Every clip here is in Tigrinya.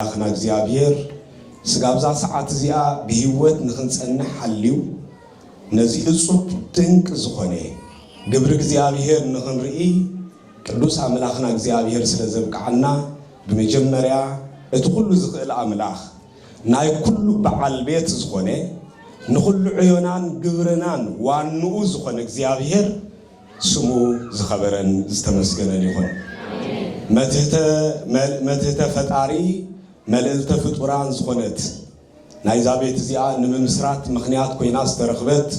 ኣምላኽና እግዚኣብሔር ስጋብ እዛ ሰዓት እዚኣ ብህይወት ንኽንጸንሕ ሓልዩ ነዚ እጹብ ድንቅ ዝኾነ ግብሪ እግዚኣብሔር ንኽንርኢ ቅዱስ ኣምላኽና እግዚኣብሔር ስለ ዘብቅዓና፣ ብመጀመርያ እቲ ኩሉ ዝኽእል ኣምላኽ ናይ ኩሉ በዓል ቤት ዝኾነ፣ ንኹሉ ዕዮናን ግብርናን ዋንኡ ዝኾነ እግዚኣብሔር ስሙ ዝኸበረን ዝተመስገነን ይኹን። መትህተ መ- መትህተ ፈጣሪ፣ መልእልተ ፍጡራን ዝኾነት ናይዛ ቤት እዚኣ ንምምስራት ምኽንያት ኮይና ዝተረኽበት፣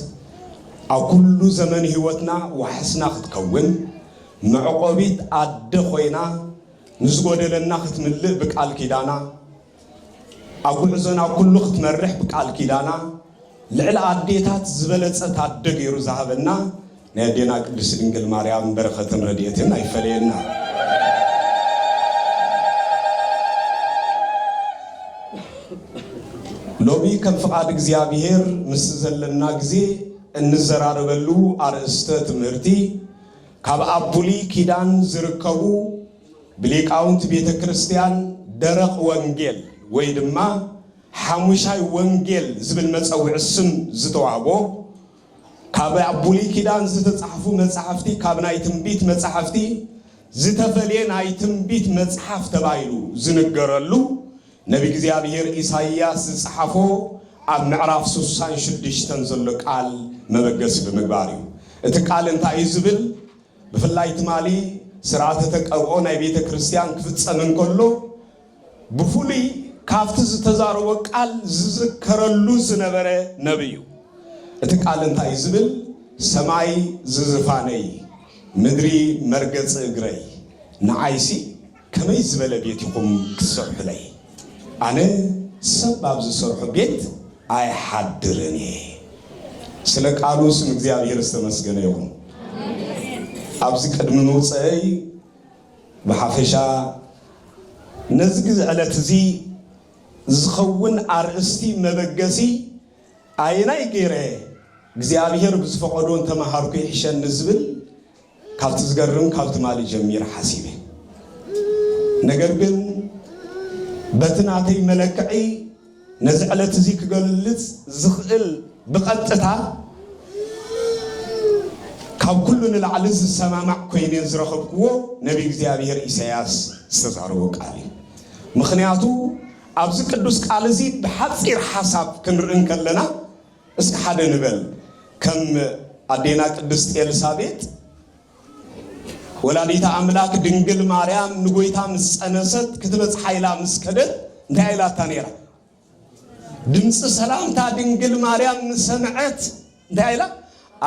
ኣብ ኩሉ ዘመን ህይወትና ዋሕስና ክትከውን፣ መዕቆቢት ኣደ ኮይና ንዝጎደለና ክትምልእ ብቃል ኪዳና፣ ኣብ ጉዕዞና ኩሉ ክትመርሕ ብቃል ኪዳና፣ ልዕሊ ኣዴታት ዝበለጸት ኣደ ገይሩ ዝሃበና ናይ ኣዴና ቅድስት ድንግል ማርያም በረኸትን ረድኤትን ኣይፈለየና። ሎሚ ከም ፍቓድ እግዚኣብሔር ምስ ዘለና ግዜ እንዘራረበሉ ኣርእስተ ትምህርቲ ካብ ኣብ ብሉይ ኪዳን ዝርከቡ ብሊቃውንቲ ቤተ ክርስቲያን ደረቕ ወንጌል ወይ ድማ ሓሙሻይ ወንጌል ዝብል መጸውዒ ስም ዝተዋህቦ፣ ካብ ኣብ ብሉይ ኪዳን ዝተጻሕፉ መጻሕፍቲ፣ ካብ ናይ ትንቢት መጻሕፍቲ ዝተፈልየ ናይ ትንቢት መጽሓፍ ተባሂሉ ዝንገረሉ፣ ነቢ እግዚኣብሔር ኢሳይያስ ዝጸሓፎ ኣብ ምዕራፍ ስሳን ሽዱሽተን ዘሎ ቃል መበገሲ ብምግባር እዩ። እቲ ቃል እንታይ እዩ ዝብል? ብፍላይ ትማሊ ስርዓተ ተቀብኦ ናይ ቤተ ክርስቲያን ክፍጸም እንከሎ፣ ብፍሉይ ካብቲ ዝተዛረቦ ቃል ዝዝከረሉ ዝነበረ ነቢይ እዩ። እቲ ቃል እንታይ እዩ ዝብል? ሰማይ ዝዝፋነይ፣ ምድሪ መርገጺ እግረይ፣ ንዓይሲ ከመይ ዝበለ ቤት ኢኹም ክትሰርሑለይ? ኣነ ሰብ ኣብ ዝሰርሖ ቤት ኣይሓድርን እየ። ስለ ቃሉ ስም እግዚኣብሔር ዝተመስገነ ይኹን። ኣብዚ ቅድሚ ምውፀአይ ብሓፈሻ ነዚ ግዜ ዕለት እዚ ዝኸውን ኣርእስቲ መበገሲ ኣየናይ ገይረ እግዚኣብሔር ብዝፈቐዶ እንተመሃርኩ ይሕሸኒ ዝብል ካብቲ ዝገርም ካብ ትማሊ ጀሚረ ሓሲበ። ነገር ግን በቲ ናተይ መለክዒ ነዚ ዕለት እዚ ክገልጽ ዝኽእል ብቐጥታ ካብ ኩሉ ንላዕሊ ዝሰማማዕ ኮይነ ዝረኸብክዎ ነቢ እግዚኣብሔር ኢሳያስ ዝተዛረቦ ቃል እዩ። ምኽንያቱ ኣብዚ ቅዱስ ቃል እዚ ብሓጺር ሓሳብ ክንርኢ እንከለና እስኪ ሓደ ንበል። ከም ኣዴና ቅድስት ኤልሳቤጥ ወላዲተ ኣምላክ ድንግል ማርያም ንጎይታ ምስ ጸነሰት ክትበጽሓ ኢላ ምስ ከደት እንታይ ኢላታ ነይራ? ድምፂ ሰላምታ ድንግል ማርያም ምስ ሰምዐት እንታይ ኢላ?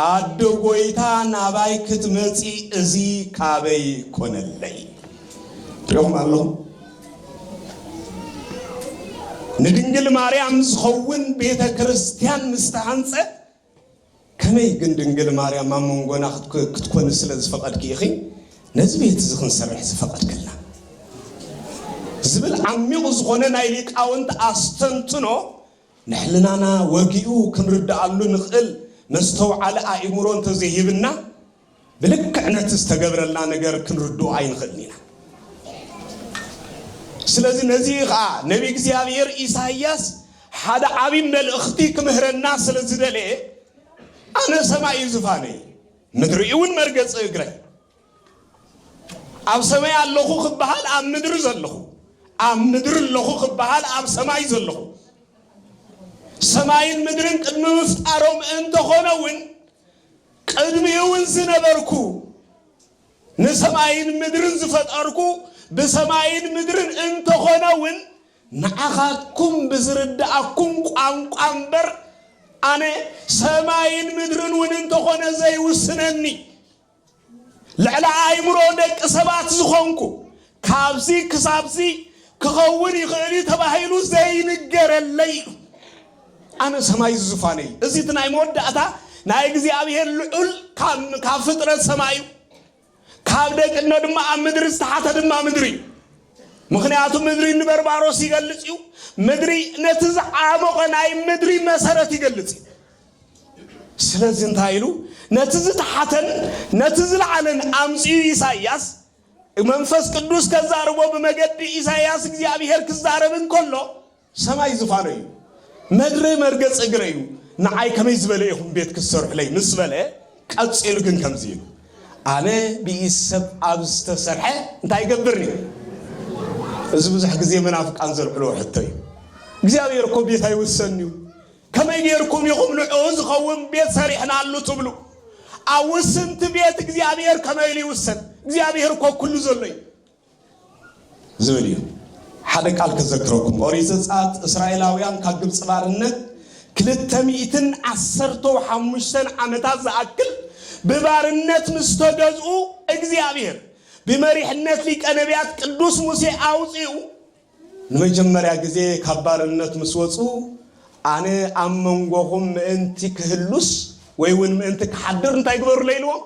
ኣደ ጎይታ ናባይ ክትመፂ እዚ ካበይ ኮነለይ? ሪኹም ኣለኹም? ንድንግል ማርያም ዝኸውን ቤተ ክርስቲያን ምስ ተሃንፀ ከመይ ግን ድንግል ማርያም ኣብ መንጎና ክትኮ- ክትኮኒ ስለ ዝፈቐድኪ ኢኺ ነዚ ቤት እዚ ክንሰርሕ ዝፈቐድክልና? ዝብል ዓሚቕ ዝኾነ ናይ ሊቃውንት ኣስተንትኖ ንሕልናና ወጊኡ ክንርድኣሉ ንኽእል መስተውዓሊ ኣእምሮ እንተዘይሂብና ብልክዕ ነቲ ዝተገብረልና ነገር ክንርድኦ ኣይንኽእልን ኢና። ስለዚ ነዚ ከዓ ነቢ እግዚኣብሔር ኢሳይያስ ሓደ ዓብዪ መልእኽቲ ክምህረና ስለ ዝደለየ ኣነ ሰማይ እዩ ዝፋነይ፣ ምድሪ እውን መርገፂ እግረይ። ኣብ ሰማይ ኣለኹ ክበሃል ኣብ ምድሪ ዘለኹ፣ ኣብ ምድሪ ኣለኹ ክበሃል ኣብ ሰማይ ዘለኹ። ሰማይን ምድርን ቅድሚ ምፍጣሮም እንተኾነ እውን ቅድሚኡ እውን ዝነበርኩ ንሰማይን ምድርን ዝፈጠርኩ ብሰማይን ምድርን እንተኾነ እውን ንዓኻትኩም ብዝርድኣኩም ቋንቋ እምበር ኣነ ሰማይን ምድርን እውን እንተኾነ ዘይውስነኒ ልዕሊ ኣእምሮ ደቂ ሰባት ዝኾንኩ ካብዚ ክሳብዚ ክኸውን ይኽእል እዩ ተባሂሉ ዘይንገረለይ እዩ። ኣነ ሰማይ ዝፋነይ እዚ እቲ ናይ መወዳእታ ናይ እግዚኣብሔር ልዑል ካብ ፍጥረት ሰማይ እዩ። ካብ ደቂ እኖ ድማ ኣብ ምድሪ ዝተሓተ ድማ ምድሪ እዩ። ምኽንያቱ ምድሪ ንበርባሮስ ይገልጽ እዩ። ምድሪ ነቲ ዝዓሞቐ ናይ ምድሪ መሰረት ይገልጽ እዩ። ስለዚ እንታይ ኢሉ ነቲ ዝተሓተን ነቲ ዝለዓለን ኣምፅኡ ኢሳይያስ መንፈስ ቅዱስ ከዛርቦ ብመገዲ ኢሳይያስ እግዚኣብሔር ክዛረብ እንከሎ ሰማይ ዝፋነ እዩ፣ መድሪ መርገጽ እግረ እዩ። ንዓይ ከመይ ዝበለ ኢኹም ቤት ክትሰርሑለይ ምስ በለ፣ ቀጺሉ ግን ከምዚ ኢሉ፣ ኣነ ብኢድ ሰብ ኣብ ዝተሰርሐ እንታይ ይገብር እዩ? እዚ ብዙሕ ግዜ መናፍቃን ዘልዕልዎ ሕቶ እዩ። እግዚኣብሔር እኮ ቤት ኣይውሰን እዩ። ከመይ ጌርኩም ኢኹም ንዕኡ ዝኸውን ቤት ሰሪሕናሉ ትብሉ? ኣብ ውስንቲ ቤት እግዚኣብሔር ከመይ ኢሉ ይውሰን? እግዚኣብሔር እኮ ኩሉ ዘሎ እዩ ዝብል እዩ። ሓደ ቃል ክዘክረኩም። ኦሪት ዘጸኣት እስራኤላውያን ካብ ግብፂ ባርነት ክልተ ሚእትን ዓሰርተው ሓሙሽተን ዓመታት ዝኣክል ብባርነት ምስ ተገዝኡ፣ እግዚኣብሔር ብመሪሕነት ሊቀ ነቢያት ቅዱስ ሙሴ ኣውፂኡ። ንመጀመርያ ግዜ ካብ ባርነት ምስ ወጹ፣ ኣነ ኣብ መንጎኹም ምእንቲ ክህሉስ ወይ እውን ምእንቲ ክሓድር እንታይ ግበሩለይ ኢልዎም?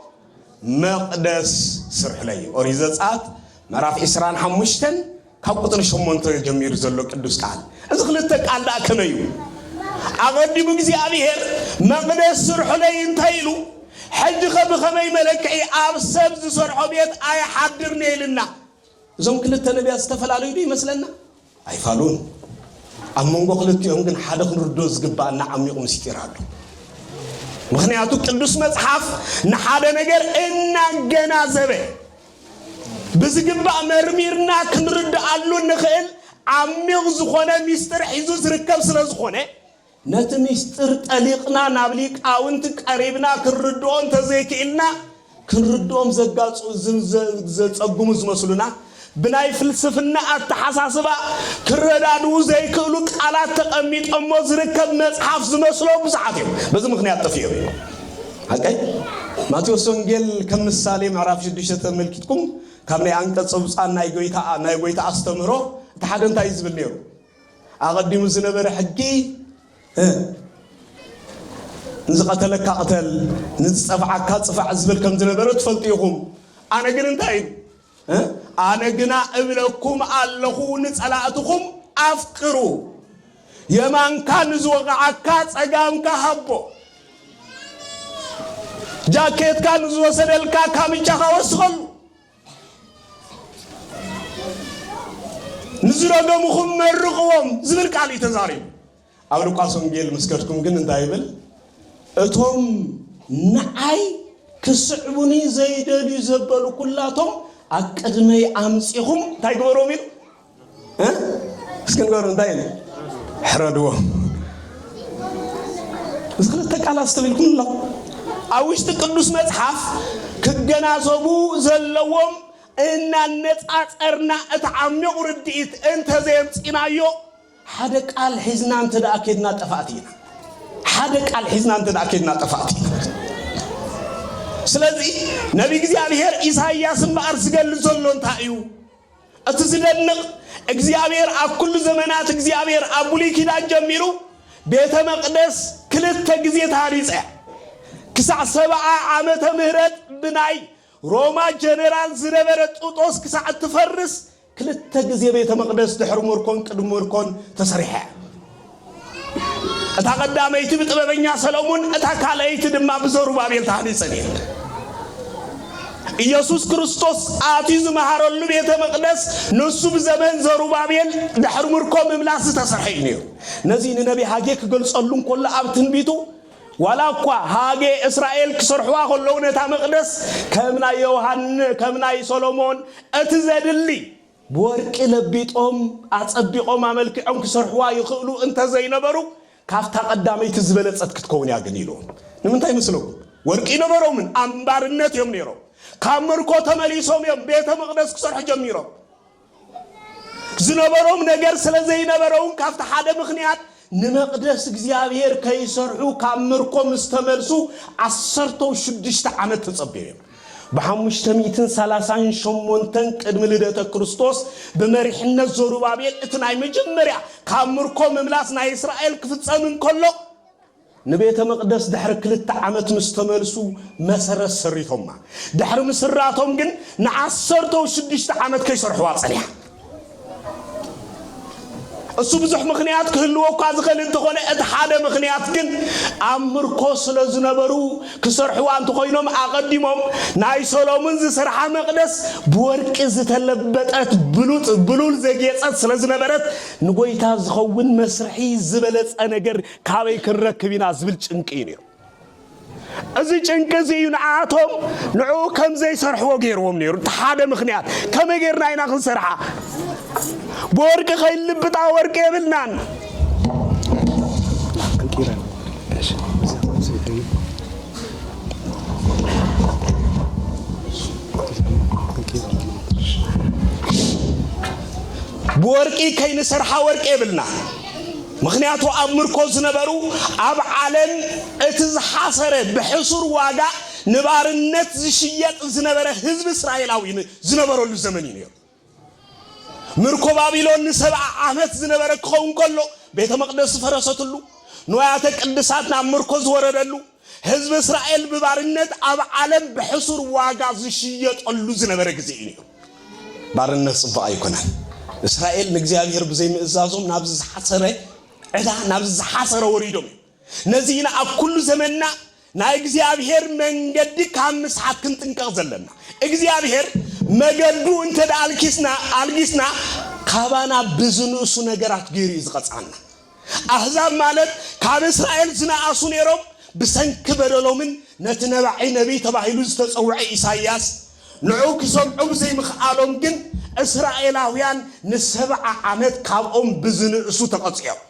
መቕደስ ስርሑለይ። ኦሪት ዘጸኣት ምዕራፍ ዕስራን ሓሙሽተን ካብ ቁጽሪ ሸሞንተ ጀሚሩ ዘሎ ቅዱስ ቃል። እዚ ክልተ ቃል ደኣ ከመይ እዩ? ኣቐዲሙ እግዚኣብሔር መቕደስ ስርሑለይ እንታይ ኢሉ? ሕጂ ኸ ብኸመይ መለክዒ ኣብ ሰብ ዝሰርሖ ቤት ኣይሓድርን እየ ኢልና? እዞም ክልተ ነቢያት ዝተፈላለዩ ዶ ይመስለና? ኣይፋሉን። ኣብ መንጎ ክልቲኦም ግን ሓደ ክንርዶ ዝግባኣና ዓሚቑ ምስጢር ኣሎ። ምኽንያቱ ቅዱስ መጽሓፍ ንሓደ ነገር እናገናዘበ ብዝግባእ መርሚርና ክንርድኣሉ እንኽእል ዓሚቕ ዝኾነ ምስጢር ሒዙ ዝርከብ ስለ ዝኾነ፣ ነቲ ምስጢር ጠሊቕና ናብ ሊቃውንቲ ቀሪብና ክንርድኦ እንተዘይክኢልና፣ ክንርድኦም ዘጋጽ-፣ ዝ-፣ ዘ-፣ ዘጸግሙ ዝመስሉና፣ ብናይ ፍልስፍና ኣተሓሳስባ ክረዳድኡ ዘይክእሉ ቃላት ተቐሚጦሞ ዝርከብ መጽሓፍ ዝመስሎም ብዙሓት እዮም። በዚ ምኽንያት ጠፊኦም እዮም። ሓቀይ? ማቴዎስ ወንጌል ከም ምሳሌ ምዕራፍ ሽዱሽተ ተመልኪትኩም፣ ካብ ናይ ኣንቀጸ ብፁዓን ናይ ጎይታ፣ ናይ ጎይታ ኣስተምህሮ እቲ ሓደ እንታይ እዩ ዝብል ነይሩ? ኣቐዲሙ ዝነበረ ሕጊ፣ እ፣ "ንዝቐተለካ ቅተል፣ ንዝጸፍዓካ ጽፋዕ" ዝብል ከም ዝነበረ ትፈልጡ ኢኹም። ኣነ ግን እንታይ ኢሉ? እ፣ "ኣነ ግና እብለኩም ኣለኹ፣ ንጸላእትኹም ኣፍቅሩ፣ የማንካ ንዝወቕዓካ ጸጋምካ ሃቦ፣ ጃኬትካ ንዝወሰደልካ ካምቻኻ ወስኸሉ፣ ንዝረገሙኹም መርቕዎም" ዝብል ቃል እዩ ተዛሪቡ። ኣብ ሉቃስ ወንጌል ምስ ከድኩም ግን እንታይ ይብል? "እቶም ንዓይ ክስዕቡኒ ዘይደልዩ ዘበሉ ኩላቶም ኣብ ቅድመይ ኣምጺኹም" እንታይ ግበርዎም ኢሉ? እ? እስኪ ንገሩ፣ እንታይ ኢሉ? "ሕረድዎም።" እዚ ክልተ ቃል ኣስተብሂልኩም ኣሎ። ኣብ ውሽጢ ቅዱስ መጽሓፍ ክገናዘቡ ዘለዎም እናነጻጸርና እቲ ዓሚቕ ርድኢት እንተዘየምጺናዮ፣ ሓደ ቃል ሒዝና እንተ ደኣ ኬድና ጠፋእቲ ኢና። ሓደ ቃል ሒዝና እንተ ደኣ ኬድና ጠፋእቲ ኢና። ስለዚ ነቢ እግዚኣብሔር ኢሳይያስ እምበኣር ዝገልጽ ዘሎ እንታይ እዩ? እቲ ዝደንቕ እግዚኣብሔር ኣብ ኩሉ ዘመናት እግዚኣብሔር ኣብ ብሉይ ኪዳን ጀሚሩ ቤተ መቕደስ ክልተ ግዜ ተሃኒጸ። ክሳዕ ሰብዓ ዓመተ ምህረት ብናይ ሮማ ጀነራል ዝነበረ ጡጦስ ክሳዕ እትፈርስ ክልተ ግዜ ቤተ መቕደስ ድሕሪ ምርኮን ቅድሚ ምርኮን ተሰሪሐ። እታ ቀዳመይቲ ብጥበበኛ ሰሎሞን፣ እታ ካልኣይቲ ድማ ብዘሩባቤል ተሃኒጸን እየን። ኢየሱስ ክርስቶስ ኣትዩ ዝመሃረሉ ቤተ መቕደስ ንሱ ብዘመን ዘሩባቤል ድሕሪ ምርኮ ምምላስ ዝተሰርሐ እዩ ነይሩ። ነዚ ንነቢ ሃጌ ክገልጸሉ እንከሎ ኣብ ትንቢቱ፣ ዋላ እኳ ሃጌ እስራኤል ክሰርሕዋ ከለዉ ነታ መቕደስ ከም ናይ ዮሃን-፣ ከም ናይ ሰሎሞን እቲ ዘድሊ ብወርቂ ለቢጦም ኣጸቢቖም ኣመልኪዖም ክሰርሕዋ ይኽእሉ እንተዘይነበሩ፣ ካብታ ቀዳመይቲ ዝበለጸት ክትከውን እያ ግን ኢሉ። ንምንታይ መስለኩም? ወርቂ ይነበሮምን ኣብ ባርነት እዮም ነይሮም። ካብ ምርኮ ተመሊሶም እዮም ቤተ መቕደስ ክሰርሑ ጀሚሮም። ዝነበሮም ነገር ስለ ዘይነበረውን ካብቲ ሓደ ምኽንያት ንመቕደስ እግዚኣብሔር ከይሰርሑ ካብ ምርኮ ምስ ተመልሱ ዓሰርተው ሽዱሽተ ዓመት ተጸበዩ እዮም። ብሓሙሽተ ሚእትን ሰላሳን ሸሞንተን ቅድሚ ልደተ ክርስቶስ ብመሪሕነት ዘሩባቤል እቲ ናይ መጀመርያ ካብ ምርኮ ምምላስ ናይ እስራኤል ክፍጸም እንከሎ፣ ንቤተ መቕደስ ድሕሪ ክልተ ዓመት ምስ ተመልሱ መሰረት ሰሪቶማ። ድሕሪ ምስራቶም ግን ንዓሰርተው ሽዱሽተ ዓመት ከይሰርሕዋ ጸኒሓ። እሱ ብዙሕ ምኽንያት ክህልዎ እኳ ዝኽእል እንተኾነ፣ እቲ ሓደ ምኽንያት ግን ኣብ ምርኮ ስለ ዝነበሩ ክሰርሕዋ እንተኾይኖም፣ ኣቐዲሞም ናይ ሰሎሞን ዝሰርሓ መቕደስ ብወርቂ ዝተለበጠት ብሉጽ ብሉል ዘጌጸት ስለ ዝነበረት፣ ንጎይታ ዝኸውን መስርሒ ዝበለጸ ነገር ካበይ ክንረክብ ኢና ዝብል ጭንቂ እዩ ነይሩ። እዚ ጭንቂ እዚ እዩ ንዓቶም ንዕኡ ከም ዘይሰርሕዎ ገይርዎም ነይሩ። እቲ ሓደ ምኽንያት፣ ከመይ ጌርና ኢና ክንሰርሓ? ብወርቂ ከይልብጣ ወርቂ የብልናን። ብወርቂ ከይንሰርሓ ወርቂ የብልና። ምኽንያቱ ኣብ ምርኮ ዝነበሩ፣ ኣብ ዓለም እቲ ዝሓሰረ ብሕሱር ዋጋ ንባርነት ዝሽየጥ ዝነበረ ህዝቢ እስራኤላዊ ን-፣ ዝነበረሉ ዘመን እዩ ነይሩ። ምርኮ ባቢሎን ንሰብዓ ዓመት ዝነበረ ክኸውን ከሎ፣ ቤተ መቕደስ ዝፈረሰትሉ፣ ንዋያተ ቅድሳት ናብ ምርኮ ዝወረደሉ፣ ህዝቢ እስራኤል ብባርነት ኣብ ዓለም ብሕሱር ዋጋ ዝሽየጠሉ ዝነበረ ግዜ እዩ ነይሩ። ባርነት ጽቡቕ ኣይኮነን። እስራኤል ንእግዚኣብሔር ብዘይምእዛዞም ናብዚ ዝሓሰረ ዕዳ፣ ናብዚ ዝሓሰረ ወሪዶም እዮም። ነዚ ኢና ኣብ ኩሉ ዘመንና ናይ እግዚኣብሔር መንገዲ ካብ ምስሓት ክንጥንቀቕ ዘለና። እግዚኣብሔር መገዱ እንተ ደኣ ኣልኪስና፣ ኣልጊስና፣ ካባና ብዝንእሱ ነገራት ገይሩ እዩ ዝቐጽዓና። ኣህዛብ ማለት ካብ እስራኤል ዝነኣሱ ነይሮም፣ ብሰንኪ በደሎምን ነቲ ነባዒ ነቢይ ተባሂሉ ዝተጸውዐ ኢሳይያስ ንዑ ክሰምዑ ብዘይምኽኣሎም ግን እስራኤላውያን ንሰብዓ ዓመት ካብኦም ብዝንእሱ ተቐጺዖም።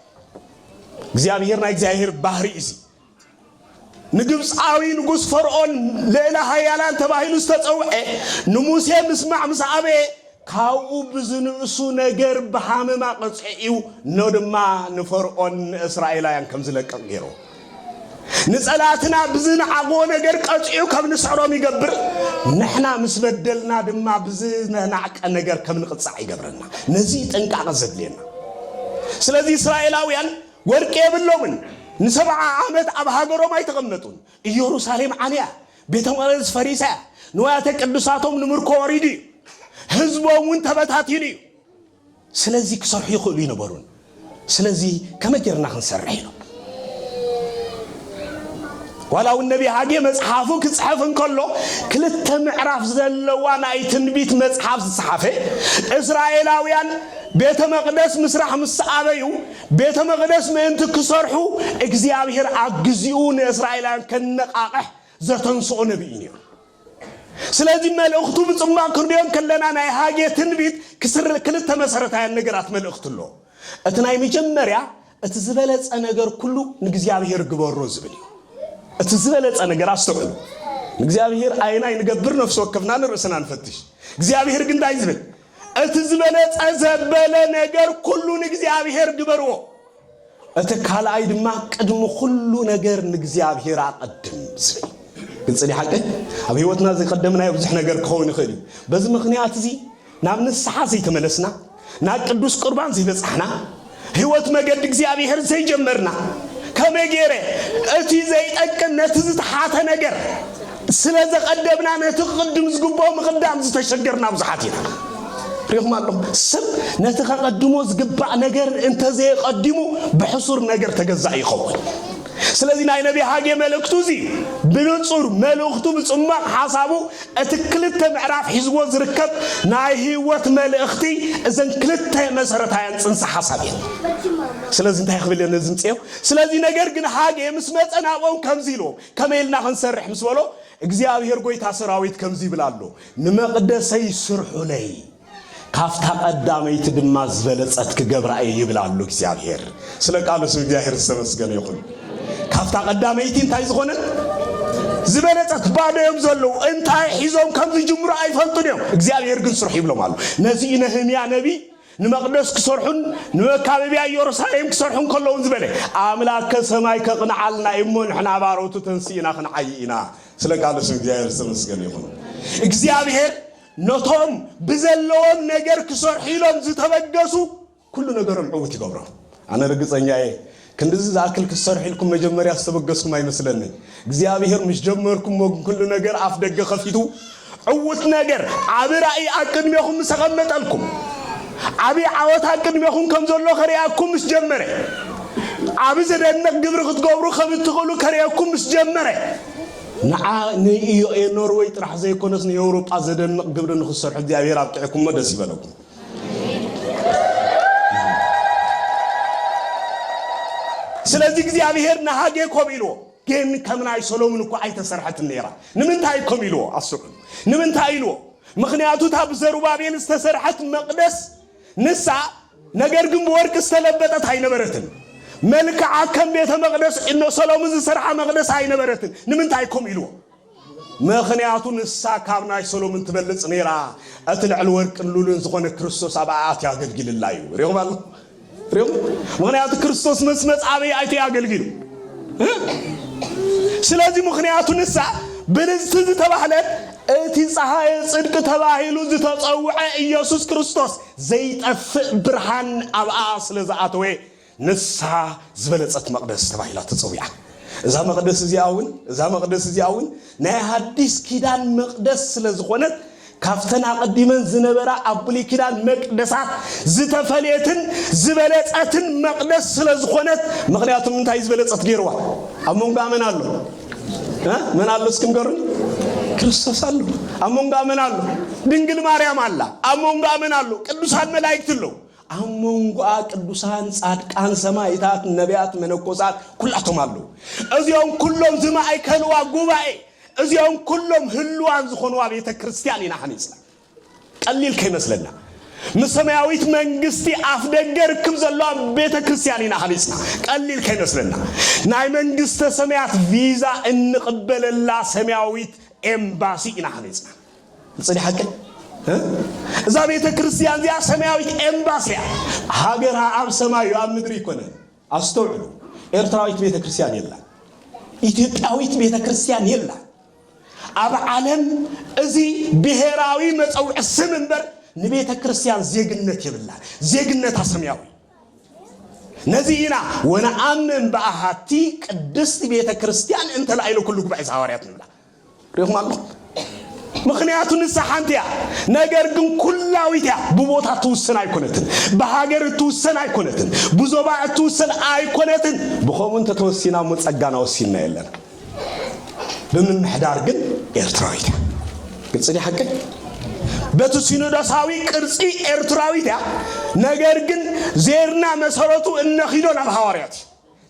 እግዚኣብሔር ናይ እግዚኣብሔር ባህሪ እዚ። ንግብፃዊ ንጉስ ፈርዖን ልዕለ ሃያላን ተባሂሉ ዝተፀውዐ ንሙሴ ምስማዕ ምስ ኣበየ ካብኡ ብዝንእሱ ነገር ብሃመማ ቀፅዒኡ ኖ ድማ ንፈርዖን ንእስራኤላውያን ከም ዝለቅቕ ገይሩ። ንፀላእትና ብዝነዓቕዎ ነገር ቀፂዑ ከም ንስዕሮም ይገብር። ንሕና ምስ በደልና ድማ ብዝነናዕቀ ነገር ከም ንቕፃዕ ይገብረና። ነዚ ጥንቃቐ ዘድልየና። ስለዚ እስራኤላውያን ወርቂ የብሎምን። ንሰብዓ ዓመት ኣብ ሃገሮም ኣይተቐመጡን። ኢየሩሳሌም ዓንያ፣ ቤተ መቕደስ ፈሪሳ እያ። ንዋያተ ቅዱሳቶም ንምርኮ ወሪዱ እዩ። ህዝቦም እውን ተበታቲኑ እዩ። ስለዚ ክሰርሑ ይኽእሉ ይነበሩን። ስለዚ ከመይ ጌርና ክንሰርሕ ኢሎም። ዋላ እውን ነቢ ሃጌ መጽሓፉ ክጽሕፍ እንከሎ ክልተ ምዕራፍ ዘለዋ ናይ ትንቢት መጽሓፍ ዝጸሓፈ፣ እስራኤላውያን ቤተ መቕደስ ምስራሕ ምስ ኣበዩ፣ ቤተ መቕደስ ምእንቲ ክሰርሑ እግዚኣብሔር ኣብ ግዚኡ ንእስራኤላውያን ከነቓቕሕ ዘተንስኦ ነቢ እዩ ነይሩ። ስለዚ መልእኽቱ ብጽማቕ ክንሪኦ እንከለና ናይ ሃጌ ትንቢት ክስር-፣ ክልተ መሰረታውያን ነገራት መልእኽቲ ኣለዎ። እቲ ናይ መጀመርያ፣ እቲ ዝበለጸ ነገር ኩሉ ንእግዚኣብሔር ግበሮ ዝብል እዩ። እቲ ዝበለጸ ነገር ኣስተውዕሉ። ንእግዚኣብሔር ኣየናይ ንገብር ነፍሲ ወከፍና ንርእስና ንፈትሽ። እግዚኣብሔር ግን እንታይ ዝብል? እቲ ዝበለጸ ዘበለ ነገር ኩሉ ንእግዚኣብሔር ግበርዎ። እቲ ካልኣይ ድማ ቅድሚ ኩሉ ነገር ንእግዚኣብሔር ኣቐድም ዝብል። ግልጽ ድዩ ሓቂ? ኣብ ህይወትና ዘይቀደምናዮ ብዙሕ ነገር ክኸውን ይኽእል እዩ። በዚ ምኽንያት እዚ ናብ ንስሓ ዘይተመለስና፣ ናብ ቅዱስ ቁርባን ዘይበጻሕና፣ ህይወት መገዲ እግዚኣብሔር ዘይጀመርና፣ ከመይ ገይረ እቲ ዘይጠቅም ነቲ ዝተሓተ ነገር ስለ ዘቐደምና ነቲ ክቕድም ዝግብኦ ምቕዳም ዝተሸገርና ብዙሓት ኢና። ሪኹም ኣለኹም? ሰብ ነቲ ከቐድሞ ዝግባእ ነገር እንተዘየቐዲሙ ብሕሱር ነገር ተገዛኢ ይኸውን። ስለዚ ናይ ነቢ ሃጌ መልእክቱ እዚ ብንጹር መልእኽቱ ብጽማቕ ሓሳቡ እቲ ክልተ ምዕራፍ ሒዝዎ ዝርከብ ናይ ህይወት መልእኽቲ እዘን ክልተ መሰረታውያን ጽንሰ ሓሳብ እየን። ስለዚ እንታይ ክብል እየ ነዚ ምጽዮ? ስለዚ ነገር ግን ሃጌ ምስ መጸ ናብኦም ከምዚ ኢልዎም፣ ከመይ ኢልና ክንሰርሕ ምስ በሎ፣ እግዚኣብሔር ጎይታ ሰራዊት ከምዚ ይብል ኣሎ፣ "ንመቕደሰይ ስርሑለይ፣ ካብታ ቀዳመይቲ ድማ ዝበለጸት ክገብራ እየ" ይብል ኣሎ እግዚኣብሔር። ስለ ቃሉ ስም እግዚኣብሔር ዝተመስገነ ይኹን። ካብታ ቀዳመይቲ እንታይ ዝኾነት? ዝበለጸት። ባዶ እዮም ዘለዉ። እንታይ ሒዞም ከም ዝጅምሩ ኣይፈልጡን እዮም። እግዚኣብሔር ግን ስርሑ ይብሎም ኣሎ። ነዚ እዩ ነህምያ ነቢይ ንመቕደስ ክሰርሑን ንመካበቢያ ኢየሩሳሌም ክሰርሑ እንከለውን ዝበለ፣ "ኣምላከ ሰማይ ከቕንዓልና እዩ እሞ ንሕና ባሮቱ ተንሲእና ክንዓይ ኢና።" ስለ ቃሉ ስም እግዚኣብሔር ዝተመስገነ ይኹን። እግዚኣብሔር ነቶም ብዘለዎም ነገር ክሰርሑ ኢሎም ዝተበገሱ ኩሉ ነገሮም ዕዉት ይገብሮም። ኣነ ርግጸኛ እየ፣ ክንድዚ ዝኣክል ክትሰርሑ ኢልኩም መጀመርያ ዝተበገስኩም ኣይመስለንን። እግዚኣብሔር ምስ ጀመርኩሞ ግን ኩሉ ነገር ኣፍ ደገ ከፊቱ፣ ዕዉት ነገር፣ ዓቢ ራእይ ኣብ ቅድሜኹም ምስ ኣቐመጠልኩም፣ ዓብዪ ዓወት ኣብ ቅድሜኹም ከም ዘሎ ከርእያኩም ምስ ጀመረ፣ ዓቢ ዘደንቕ ግብሪ ክትገብሩ ከም እትኽእሉ ከርእየኩም ምስ ጀመረ፣ ንዓ ንኢዮኤ ኖርወይ ጥራሕ ዘይኮነስ ንኤውሮጳ ዘደንቕ ግብሪ ንኽትሰርሑ እግዚኣብሔር ኣብቂዕኩሞ ደስ ይበለኩም። ስለዚ እግዚኣብሔር ንሃጌ ኮም ኢልዎ፣ ግን ከም ናይ ሰሎምን እኮ ኣይተሰርሐትን ነይራ። ንምንታይ ኮም ኢልዎ? ኣስዑ። ንምንታይ ኢልዎ? ምኽንያቱ እታ ብዘሩባቤል ዝተሰርሐት መቕደስ ንሳ፣ ነገር ግን ብወርቂ ዝተለበጠት ኣይነበረትን። መልክዓ ከም ቤተ መቕደስ እኖ ሰሎምን ዝሰርሓ መቕደስ ኣይነበረትን። ንምንታይ ኮም ኢልዎ? ምኽንያቱ ንሳ ካብ ናይ ሰሎምን ትበልጽ ነይራ። እቲ ልዕሊ ወርቅን ሉልን ዝኾነ ክርስቶስ ኣብኣ ኣትዩ ኣገልጊልላ እዩ። ሪኹም ኣሎ? ሪኹም? ምኽንያቱ ክርስቶስ መስ መጽ ኣበይ ኣይቲ ኣገልጊሉ? እ? ስለዚ ምኽንያቱ ንሳ ብልጽቲ ዝተባህለት እቲ ጸሃየ ጽድቂ ተባሂሉ ዝተጸውዐ ኢየሱስ ክርስቶስ ዘይጠፍእ ብርሃን ኣብኣ ስለ ዝኣተወ ንሳ ዝበለጸት መቕደስ ተባሂላ ተጸዊዓ። እዛ መቕደስ እዚኣ እውን፣ እዛ መቕደስ እዚኣ እውን ናይ ሃዲስ ኪዳን መቕደስ ስለ ዝኾነት፣ ካብተን ኣቐዲመን ዝነበራ ኣብ ብሉይ ኪዳን መቕደሳት ዝተፈልየትን ዝበለጸትን መቕደስ ስለ ዝኾነት፣ ምኽንያቱ እንታይ ዝበለጸት ገይርዋ? ኣብ መንጎ መን ኣሎ? እ? መን ኣሎ እስኪ ንገሩኒ? ክርስቶስ ኣሎ። ኣብ መንጎ መን ኣሎ? ድንግል ማርያም ኣላ። ኣብ መንጎ መን ኣሎ? ቅዱሳን መላእክት ኣለዉ። ኣብ መንጎኣ ቅዱሳን፣ ጻድቃን፣ ሰማዕታት፣ ነቢያት፣ መነኮሳት ኩላቶም ኣለዉ። እዚኦም ኩሎም ዝማእከልዋ ጉባኤ፣ እዚኦም ኩሎም ህልዋን ዝኾንዋ ቤተ ክርስቲያን ኢና ሃኒጽና። ቀሊል ከይመስለና። ምስ ሰማያዊት መንግስቲ ኣፍ ደገ ርክብ ዘለዋ ቤተ ክርስቲያን ኢና ሃኒጽና። ቀሊል ከይመስለና። ናይ መንግስተ ሰማያት ቪዛ እንቕበለላ ሰማያዊት ኤምባሲ ኢና ሃኒጽና። ጽድሓቀ? እ? እዛ ቤተ ክርስቲያን እዚኣ ሰማያዊት ኤምባሲ እያ። ሃገራ ኣብ ሰማይ እዩ፣ ኣብ ምድሪ ኣይኮነን። ኣስተውዕሉ። ኤርትራዊት ቤተ ክርስቲያን የላን። ኢትዮጵያዊት ቤተ ክርስቲያን የላን። ኣብ ዓለም እዚ ብሔራዊ መጸውዒ ስም እምበር ንቤተ ክርስቲያን ዜግነት የብላን። ዜግነታ ሰማያዊ። ነዚ ኢና ወነኣምን ብኣሃቲ ቅድስቲ ቤተ ክርስቲያን እንተላኢሉ ኩሉ ጉባኤ ዘሃዋርያት ንብላ። ሪኹም ኣለኹም? ምኽንያቱ ንሳ ሓንቲ እያ፣ ነገር ግን ኩላዊት እያ። ብቦታ እትውሰን ኣይኮነትን፣ ብሃገር እትውሰን ኣይኮነትን፣ ብዞባ እትውሰን ኣይኮነትን። ብኸምኡ እንተተወሲና እሞ ጸጋና ወሲንና የለን። ብምምሕዳር ግን ኤርትራዊት እያ። ግልጺ ድዩ ሓቀይ? በቲ ሲኖዶሳዊ ቅርጺ ኤርትራዊት እያ፣ ነገር ግን ዜርና መሰረቱ እነኺዶ ናብ ሃዋርያት እዩ።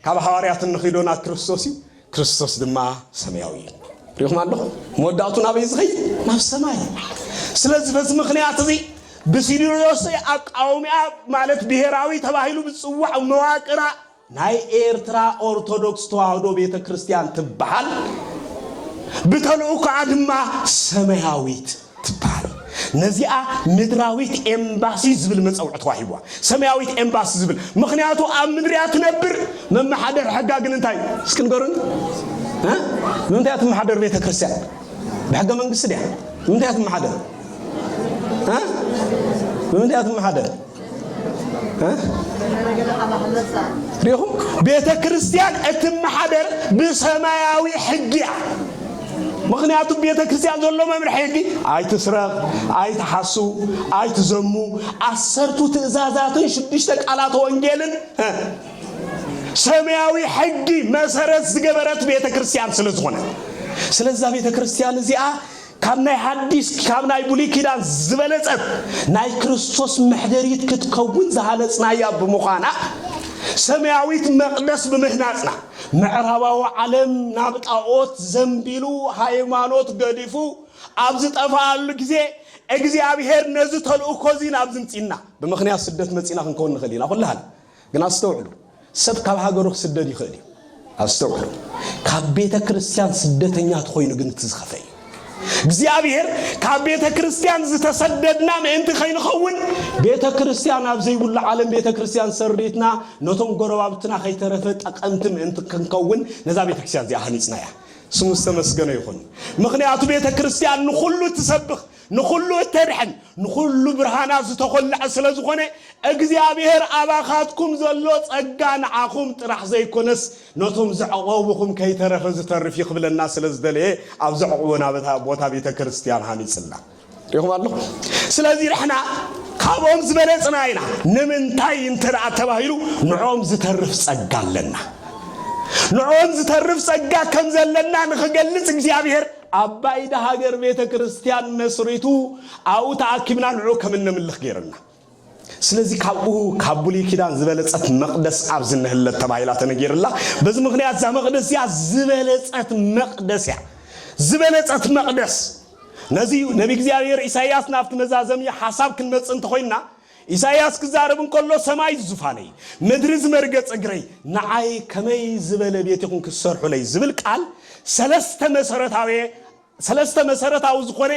ካብ ሃዋርያት እንኺዶ ናብ ክርስቶስ እዩ። ክርስቶስ ድማ ሰማያዊ እዩ። ሪኹም ኣለኹም? መወዳእቱ ናበይ ዝኸይድ? ናብ ሰማይ። ስለዚ በዚ ምኽንያት እዚ ብሲኖዶስ ኣቃውሚኣ ማለት ብሔራዊ ተባሂሉ ብዝጽዋዕ መዋቅራ ናይ ኤርትራ ኦርቶዶክስ ተዋህዶ ቤተ ክርስቲያን ትበሃል። ብተልእኮኣ ድማ ሰማያዊት ትበሃል። ነዚኣ ምድራዊት ኤምባሲ ዝብል መጸውዒ ተዋሂብዋ። ሰማያዊት ኤምባሲ ዝብል። ምኽንያቱ ኣብ ምድሪ እያ ትነብር፣ መመሓደር ሕጋ ግን እንታይ? እስኪ ንገሩኒ። እ? ብምንታይ እያ ትመሓደር ቤተ ክርስቲያን? ብሕገ መንግስቲ ድያ? ብምንታይ እያ ትመሓደር? እ? ብምንታይ እያ ትመሓደር? እ? ሪኹም? ቤተ ክርስቲያን እትመሓደር ብሰማያዊ ሕጊ እያ። ምኽንያቱ ቤተ ክርስቲያን ዘሎ መምርሒ ሕጊ፣ ኣይትስረቕ፣ ኣይትሓሱ፣ ኣይትዘሙ፣ ዓሰርቱ ትእዛዛትን ሽዱሽተ ቃላት ወንጌልን፣ እ፣ ሰማያዊ ሕጊ መሰረት ዝገበረት ቤተ ክርስቲያን ስለ ዝኾነ፣ ስለዛ ቤተ ክርስቲያን እዚኣ ካብ ናይ ሓዲስ፣ ካብ ናይ ብሉይ ኪዳን ዝበለጸት ናይ ክርስቶስ መሕደሪት ክትከውን ዝሃነጽናያ ብምዃና፣ ሰማያዊት መቕደስ ብምህናጽና፣ ምዕራባዊ ዓለም ናብ ጣኦት ዘንቢሉ፣ ሃይማኖት ገዲፉ ኣብ ዝጠፍኣሉ ግዜ፣ እግዚኣብሔር ነዚ ተልእኮ እዚ ናብ ዝምጺና፣ ብምኽንያት ስደት መጺና ክንከውን ንኽእል ኢና። ኩልሃል ግን ኣስተውዕሉ። ሰብ ካብ ሃገሩ ክስደድ ይኽእል እዩ። ኣስተውዕሉ። ካብ ቤተ ክርስቲያን ስደተኛ ተኾይኑ ግን እቲ ዝኸፈ እዩ። እግዚኣብሔር ካብ ቤተ ክርስቲያን ዝተሰደድና ምእንቲ ከይንኸውን፣ ቤተ ክርስቲያን ኣብ ዘይብሉ ዓለም ቤተ ክርስቲያን ሰሪትና፣ ነቶም ጎረባብትና ከይተረፈ ጠቐምቲ ምእንቲ ክንከውን ነዛ ቤተ ክርስቲያን እዚኣ ሃኒጽናያ። ስሙ ዝተመስገነ ይኹን። ምኽንያቱ ቤተ ክርስቲያን ንኹሉ ትሰብኽ፣ ንኹሉ እተድሕን፣ ንኹሉ ብርሃና ዝተኾልዐ ስለ ዝኾነ፣ እግዚኣብሔር ኣባኻትኩም ዘሎ ጸጋ ንዓኹም ጥራሕ ዘይኮነስ፣ ነቶም ዘዕቆብኹም ከይተረፈ ዝተርፍ እዩ ክብለና ስለ ዝደለየ፣ ኣብ ዘዕቆቦና ቦታ፣ ቦታ ቤተ ክርስቲያን ሃኒጽልና። ሪኹም ኣለኹም? ስለዚ ንሕና ካብኦም ዝበለጽና ኢና። ንምንታይ እንተ ደኣ ተባሂሉ፣ ንዕኦም ዝተርፍ ጸጋ ኣለና። ንዕኦም ዝተርፍ ጸጋ ከም ዘለና ንኽገልጽ፣ እግዚኣብሔር ኣብ ባይዳ ሃገር ቤተ ክርስቲያን መስሪቱ፣ ኣብኡ ተኣኪብና ንዕኡ ከም እነምልኽ ገይርና። ስለዚ ካብኡ፣ ካብ ብሉይ ኪዳን ዝበለጸት መቕደስ ኣብዚ እንህለት ተባሂላ ተነጊርላ። በዚ ምኽንያት እዛ መቕደስ እዚኣ ዝበለጸት መቕደስ እያ። ዝበለጸት መቕደስ። ነዚ እዩ ነቢ እግዚኣብሔር ኢሳይያስ ናብቲ መዛዘሚ ሓሳብ ክንመጽእ እንተኾይንና፣ ኢሳይያስ ክዛረብ እንከሎ፣ "ሰማይ ዝዙፋነይ፣ ምድሪ ዝመርገጽ እግረይ፣ ንዓይ ከመይ ዝበለ ቤት ኢኹም ክትሰርሑለይ?" ዝብል ቃል ሰለስተ መሰረታዊ፣ ሰለስተ መሰረታዊ ዝኾነ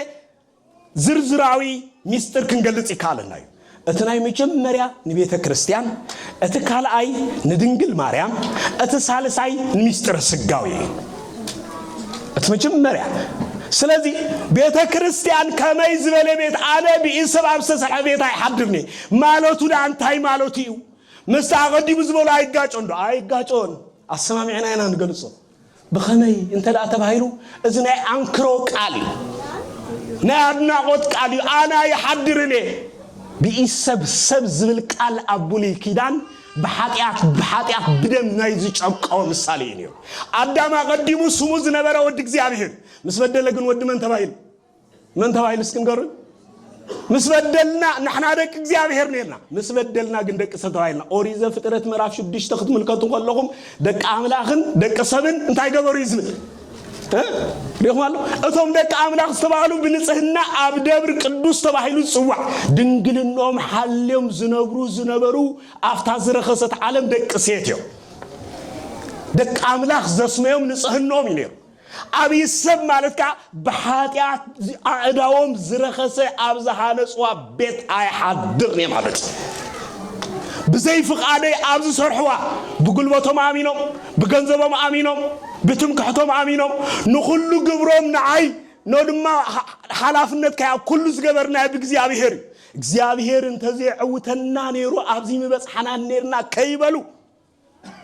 ዝርዝራዊ ሚስጥር ክንገልጽ ይከኣለና እዩ። እቲ ናይ መጀመርያ ንቤተ ክርስቲያን፣ እቲ ካልኣይ ንድንግል ማርያም፣ እቲ ሳልሳይ ንሚስጥረ ስጋዊ እዩ። እቲ መጀመርያ። ስለዚ ቤተ ክርስቲያን ከመይ ዝበለ ቤት፣ ኣነ ብኢድ ሰብ ኣብ ዝተሰርሐ ቤት ኣይሓድርን እየ ማለቱ ደኣ እንታይ ማለቱ እዩ? ምስቲ ኣቐዲሙ ዝበሎ ኣይጋጮን ዶ? ኣይጋጮን። ኣሰማሚዕና ኢና ንገልጾ። ብኸመይ እንተ ደኣ ተባሂሉ፣ እዚ ናይ ኣንክሮ ቃል እዩ። ናይ ኣድናቖት ቃል እዩ። ኣነ ኣይሓድርን እየ። ብኢድ ሰብ፣ ሰብ ዝብል ቃል ኣብ ብሉይ ኪዳን ብሓጢኣት፣ ብሓጢኣት ብደም ናይ ዝጨቀወ ምሳሌ እዩ ነይሩ። ኣዳም ኣቐዲሙ ስሙ ዝነበረ ወዲ እግዚኣብሔር ምስ በደለ ግን ወዲ መን ተባሂሉ? መን ተባሂሉ እስኪ ንገሩን? ምስ በደልና፣ ንሕና ደቂ እግዚኣብሔር ነርና። ምስ በደልና ግን ደቂ ሰብ ተባሂልና። ኦሪት ዘፍጥረት ምዕራፍ ሽዱሽተ ክትምልከቱ ከለኹም፣ ደቂ ኣምላኽን ደቂ ሰብን እንታይ ገበሩ እዩ ዝብል? እ? ሪእኹም ኣሎ? እቶም ደቂ ኣምላኽ ዝተባህሉ ብንጽህና ኣብ ደብር ቅዱስ ተባሂሉ ዝጽዋዕ፣ ድንግልናኦም ሓልዮም ዝነብሩ ዝነበሩ ኣብታ ዝረኸሰት ዓለም ደቂ ሴት እዮም። ደቂ ኣምላኽ ዘስመዮም ንጽህናኦም እዩ ነይሩ። ኣብይ ሰብ ማለት ከኣ ብሓጢኣት ኣእዳዎም ዝረኸሰ ኣብ ዝሃነጽዋ ቤት ኣይሓድርን እየ ማለት እዩ። ብዘይ ፍቓደይ ኣብ ዝሰርሕዋ፣ ብጉልበቶም ኣሚኖም፣ ብገንዘቦም ኣሚኖም፣ ብትምክሕቶም ኣሚኖም፣ ንኹሉ ግብሮም ንዓይ፣ ኖ ድማ ሓ-፣ ሓላፍነት ከኣ ኩሉ ዝገበርናዮ ብእግዚኣብሔር እዩ። እግዚኣብሔር እንተዘየዕውተና ነይሩ ኣብዚ ምበጽሓና ነርና ከይበሉ፣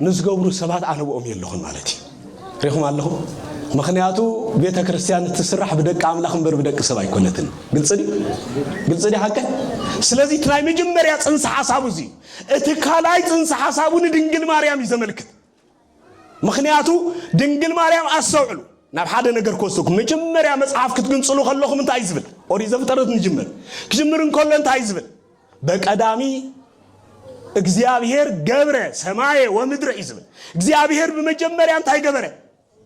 ንዝገብሩ ሰባት ኣነ ብኦም የለኹን ማለት እዩ። ሪኹም ኣለኹም? ምኽንያቱ ቤተ ክርስቲያን እትስራሕ ብደቂ ኣምላኽ እምበር ብደቂ ሰብ ኣይኮነትን። ግልጽ ድዩ? ግልጽ ድዩ ሓቀ? ስለዚ እቲ ናይ መጀመርያ ጽንሰ ሓሳቡ እዚ እዩ። እቲ ካልኣይ ጽንሰ ሓሳቡ ንድንግል ማርያም እዩ ዘመልክት። ምኽንያቱ ድንግል ማርያም፣ ኣስተውዕሉ፣ ናብ ሓደ ነገር ክወስደኩም። መጀመርያ መጽሓፍ ክትግንጽሉ ከለኹም እንታይ እዩ ዝብል? ኦሪት ዘፍጥረት ንጅምር። ክጅምር እንከሎ እንታይ እዩ ዝብል? በቀዳሚ እግዚኣብሔር ገብረ ሰማየ ወምድረ እዩ ዝብል። እግዚኣብሔር ብመጀመርያ እንታይ ገበረ?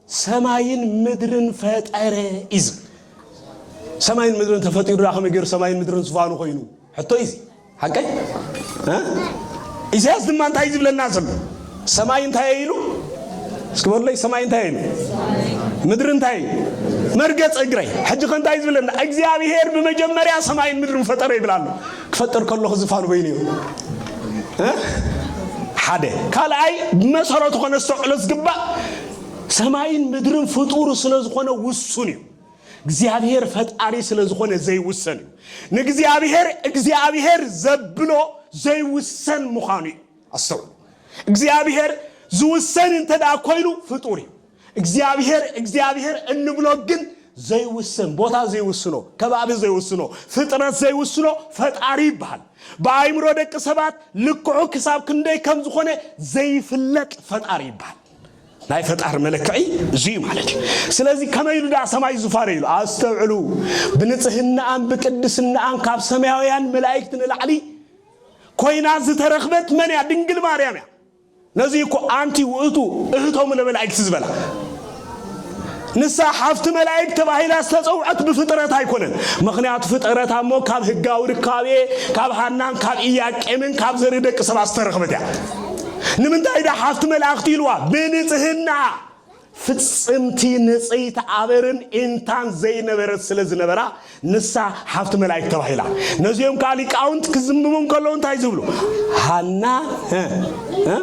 ሰማይን ምድርን ፈጠረ እዩ ዝብል። ሰማይን ምድርን ተፈጢሩ ደኣ ከመይ ገይሩ ሰማይን ምድርን ዝፋኑ ኮይኑ? ሕቶ እዩ እዚ። ሓቀይ? እ? ኢሳያስ ድማ እንታይ እዩ ዝብለና ዘሎ? ሰማይ እንታይ እዩ ኢሉ? እስኪ በሉለይ፣ ሰማይ እንታይ እዩ ኢሉ? ምድሪ እንታይ እዩ? መርገጽ እግረይ። ሕጂ ከ እንታይ እዩ ዝብለና? እግዚኣብሔር ብመጀመርያ ሰማይን ምድርን ፈጠረ ይብል ኣሎ። ክፈጥር ከለኹ ዝፋኑ በይኑ እዩ። እ? ሓደ። ካልኣይ፣ ብመሰረቱ ከነስተውዕሎ ዝግባእ፣ ሰማይን ምድርን ፍጡሩ ስለ ዝኾነ ውሱን እዩ። እግዚኣብሔር ፈጣሪ ስለ ዝኾነ ዘይውሰን እዩ። ንእግዚኣብሔር እግዚኣብሔር ዘብሎ ዘይውሰን ምዃኑ እዩ። ኣስተውዕሉ። እግዚኣብሔር ዝውሰን እንተ ደኣ ኮይኑ ፍጡር እዩ። እግዚኣብሔር፣ እግዚኣብሔር እንብሎ ግን ዘይውሰን፣ ቦታ ዘይውስኖ፣ ከባቢ ዘይውስኖ፣ ፍጥረት ዘይውስኖ ፈጣሪ ይበሃል። ብኣእምሮ ደቂ ሰባት ልክዑ ክሳብ ክንደይ ከም ዝኾነ ዘይፍለጥ ፈጣሪ ይበሃል። ናይ ፈጣሪ መለክዒ እዚ እዩ ማለት እዩ። ስለዚ ከመይ ኢሉ ደኣ ሰማይ ዙፋነ ኢሉ? ኣስተውዕሉ። ብንጽህናኣን ብቅድስናኣን ካብ ሰማያውያን መላእክት ንላዕሊ ኮይና ዝተረኽበት መን እያ? ድንግል ማርያም እያ። ነዚ እኮ ኣንቲ ውእቱ እህቶሙ ለመላእክት ዝበላ። ንሳ ሓፍቲ መላእክት ተባሂላ ዝተጸውዐት ብፍጥረት ኣይኮነን። ምኽንያቱ ፍጥረት እሞ ካብ ህጋዊ ርካቤ፣ ካብ ሃናን ካብ ኢያቄምን ካብ ዘርኢ ደቂ ሰባት ዝተረኽበት እያ። ንምንታይ ደኣ ሓፍቲ መላእክት ኢልዋ? ብንጽህና ፍጽምቲ ንጽሕቲ ኣበርን ኢንታን ዘይነበረት ስለ ዝነበራ ንሳ ሓፍቲ መላእክት ተባሂላ። ነዚኦም ከኣ ሊቃውንት ክዝምቡ እንከለዉ እንታይ ዝብሉ? ሃና፣ እ፣ እ፣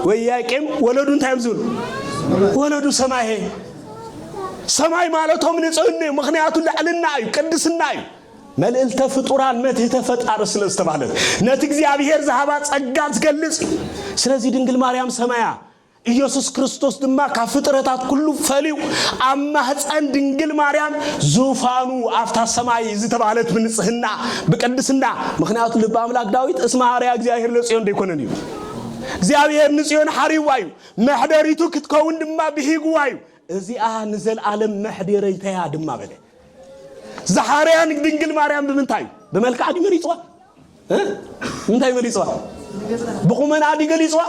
ወኢያቄም ወለዱ እንታይ እዮም ዝብሉ? ወለዱ ሰማየ። ሰማይ ማለቶም ንጽህና እዩ። ምኽንያቱ ልዕልና እዩ፣ ቅድስና እዩ። መልዕልተ ፍጡራን መትሕተ ፈጣሪ ስለ ዝተባህለት ነቲ እግዚኣብሔር ዝሃባ ጸጋ ዝገልጽ እዩ። ስለዚ ድንግል ማርያም ሰማያ ኢየሱስ ክርስቶስ ድማ ካብ ፍጥረታት ኩሉ ፈልዩ ኣብ ማህፀን ድንግል ማርያም ዙፋኑ ኣብታ ሰማይ ዝተባህለት ብንጽህና ብቅድስና። ምኽንያቱ ልበ ኣምላክ ዳዊት እስመ ሐረያ እግዚአብሔር ለጽዮን ዶ ኣይኮነን እዩ? እግዚኣብሔር ንጽዮን ሓሪዋ እዩ፣ መሕደሪቱ ክትከውን ድማ ብሂግዋ እዩ። እዚኣ ንዘለኣለም መሕደረይተያ ድማ በለ። ዝሓረያ ንድንግል ማርያም ብምንታይ? ብመልክዓ ድዩ መሪፅዋ? እ? ምንታይ መሪፅዋ? ብቑመና ድዩ ገሊፅዋ?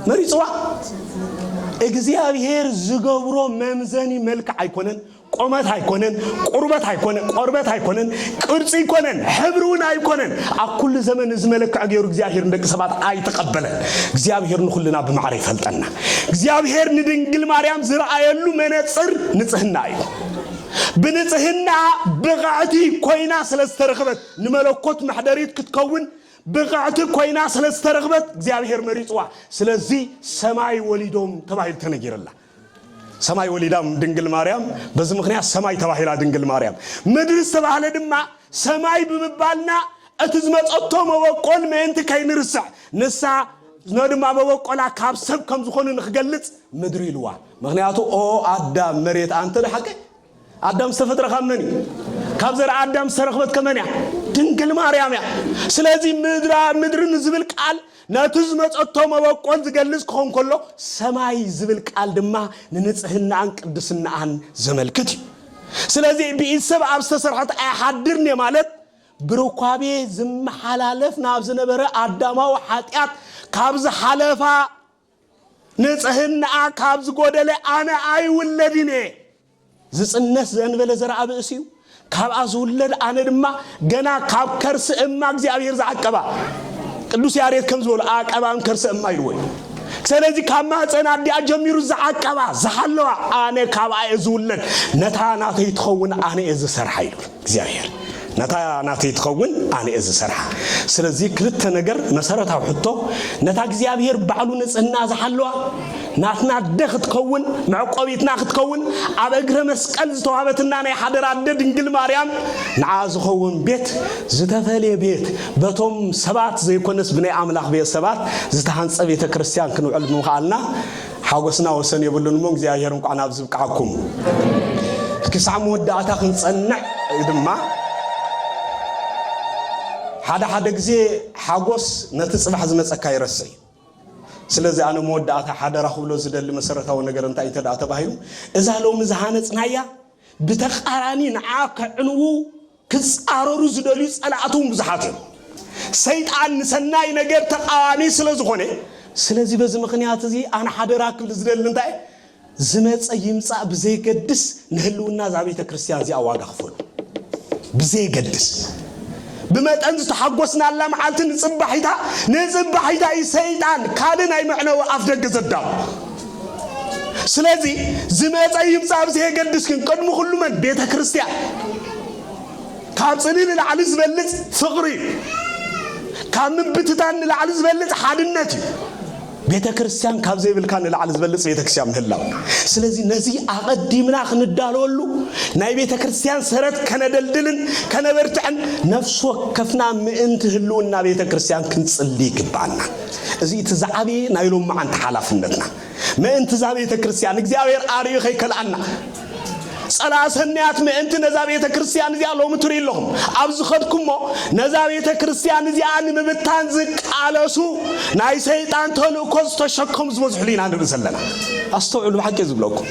መሪፅዋ። እግዚኣብሔር ዝገብሮ መምዘኒ መልክዕ ኣይኮነን፣ ቆመት ኣይኮነን፣ ቁርበት ኣይኮነን፣ ቆርበት ኣይኮነን፣ ቅርፂ ኣይኮነን፣ ሕብሪ እውን ኣይኮነን። ኣብ ኩሉ ዘመን እዚ መለክዕ ገይሩ እግዚኣብሔር ንደቂ ሰባት ኣይተቐበለን። እግዚኣብሔር ንኹልና ብማዕረ ይፈልጠና። እግዚኣብሔር ንድንግል ማርያም ዝረኣየሉ መነፅር ንፅህና እዩ። ብንጽህና ብቕዕቲ ኮይና ስለ ዝተረኽበት፣ ንመለኮት መሕደሪት ክትከውን ብቕዕቲ ኮይና ስለ ዝተረኽበት እግዚኣብሔር መሪጽዋ። ስለዚ ሰማይ ወሊዶም ተባሂሉ ተነጊርላ። ሰማይ ወሊዳም ድንግል ማርያም፣ በዚ ምኽንያት ሰማይ ተባሂላ ድንግል ማርያም። ምድሪ ዝተባህለ ድማ ሰማይ ብምባልና እቲ ዝመጸቶ መበቆል ምእንቲ ከይንርስዕ፣ ንሳ ኖ ድማ መበቆላ ካብ ሰብ ከም ዝኾኑ ንክገልጽ ምድሪ ኢልዋ። ምኽንያቱ ኦ ኣዳም መሬት ኣንተ ዶ ሓቂ ኣዳም ዝተፈጥረ ካብ መን እዩ? ካብ ዘርኣ ኣዳም ዝተረኽበት ከመን እያ? ድንግል ማርያም እያ። ስለዚ ምድራ ምድሪ ንዝብል ቃል ነቲ ዝመጸቶ መበቆል ዝገልጽ ክኸውን ከሎ ሰማይ ዝብል ቃል ድማ ንንጽህናኣን ቅድስናኣን ዘመልክት እዩ። ስለዚ ብኢድ ሰብ ኣብ ዝተሰርሐት ኣይሓድርን እየ ማለት ብርኳቤ ዝመሓላለፍ ናብ ዝነበረ ኣዳማዊ ሓጢኣት ካብ ዝሓለፋ ንጽህናኣ ካብ ዝጎደለ ኣነ ኣይውለድን እየ። ዝጽነስ ዘንበለ ዘርኣ ብእሲ እዩ። ካብኣ ዝውለድ ኣነ ድማ ገና ካብ ከርሲ እማ እግዚኣብሔር ዝዓቀባ። ቅዱስ ያሬድ ከም ዝበሎ ኣቀባም ከርሲ እማ ኢልዎ እዩ። ስለዚ ካብ ማህፀን ኣዲኣ ጀሚሩ ዝዓቀባ ዝሓለዋ ኣነ ካብኣ እየ ዝውለድ። ነታ ናተይ ትኸውን ኣነ እየ ዝሰርሓ ኢሉ እግዚኣብሔር። ነታ ናተይ ትኸውን ኣነ እየ ዝሰርሓ። ስለዚ ክልተ ነገር መሰረታዊ ሕቶ፣ ነታ እግዚኣብሔር ባዕሉ ንጽህና ዝሓለዋ ናትና ኣደ ክትከውን፣ መዕቆቢትና ክትከውን፣ ኣብ እግረ መስቀል ዝተዋህበትና ናይ ሓደራ ኣደ ድንግል ማርያም ንዓ ዝኸውን ቤት፣ ዝተፈልየ ቤት፣ በቶም ሰባት ዘይኮነስ ብናይ ኣምላኽ ቤት ሰባት ዝተሃንጸ ቤተ ክርስቲያን ክንውዕል ብምኽኣልና ሓጎስና ወሰን የብሉን እሞ እግዚኣብሔር እንኳዕ ናብዚ ብቅዓኩም። ክሳዕ መወዳእታ ክንጸንዕ ድማ ሓደ ሓደ ግዜ ሓጎስ ነቲ ጽባሕ ዝመጸካ ይረስዕ እዩ። ስለዚ ኣነ መወዳእታ ሓደራ ክብሎ ዝደሊ መሰረታዊ ነገር እንታይ እንተ ደኣ ተባሂሉ፣ እዛ ሎሚ ዝሃነጽናያ ብተቃራኒ ንዓ ከዕንዉ ክጻረሩ ዝደልዩ ጸላእቲ እውን ብዙሓት እዮም። ሰይጣን ንሰናይ ነገር ተቃዋሚ ስለ ዝኾነ፣ ስለዚ በዚ ምኽንያት እዚ ኣነ ሓደራ ክብል ዝደሊ እንታይ ዝመጸ ይምጻእ ብዘይገድስ ንህልውና እዛ ቤተ ክርስቲያን እዚኣ ዋጋ ክፈሉ ብዘይገድስ ብመጠን ዝተሓጎስናላ መዓልቲ ንጽባሒታ ንጽባሒታ እዩ ሰይጣን ካልእ ናይ መዕነዊ ኣፍ ደገ ዘዳሉ። ስለዚ ዝመጸ ይምጻእ ብዘየገድስ ግን ቅድሚ ኩሉ መን ቤተ ክርስቲያን ካብ ጽልኢ ንላዕሊ ዝበልጽ ፍቕሪ እዩ። ካብ ምብትታን ንላዕሊ ዝበልጽ ሓድነት እዩ። ቤተ ክርስቲያን ካብ ዘይብልካ ንላዕሊ ዝበልጽ ቤተ ክርስቲያን ምህላው። ስለዚ ነዚ ኣቐዲምና ክንዳለወሉ ናይ ቤተ ክርስቲያን ሰረት ከነደልድልን ከነበርትዕን ነፍሲ ወከፍና ምእንቲ ህልውና ቤተ ክርስቲያን ክንጽሊ ይግብኣና። እዚ እቲ ዝዓበየ ናይ ሎማዓንቲ ሓላፍነትና። ምእንቲ እዛ ቤተ ክርስቲያን እግዚኣብሔር ኣርእዩ ከይከልኣና። ጸላእ ሰናያት ምእንቲ ነዛ ቤተ ክርስቲያን እዚኣ ሎሚ ትርኢ ኣለኹም። ኣብ ዝኸድኩሞ ነዛ ቤተ ክርስቲያን እዚኣ ንምብታን ዝቃለሱ ናይ ሰይጣን ተልእኮ ዝተሸከሙ ዝበዝሕሉ ኢና ንርኢ ዘለና። ኣስተውዕሉ፣ ብሓቂ ዝብለኩም።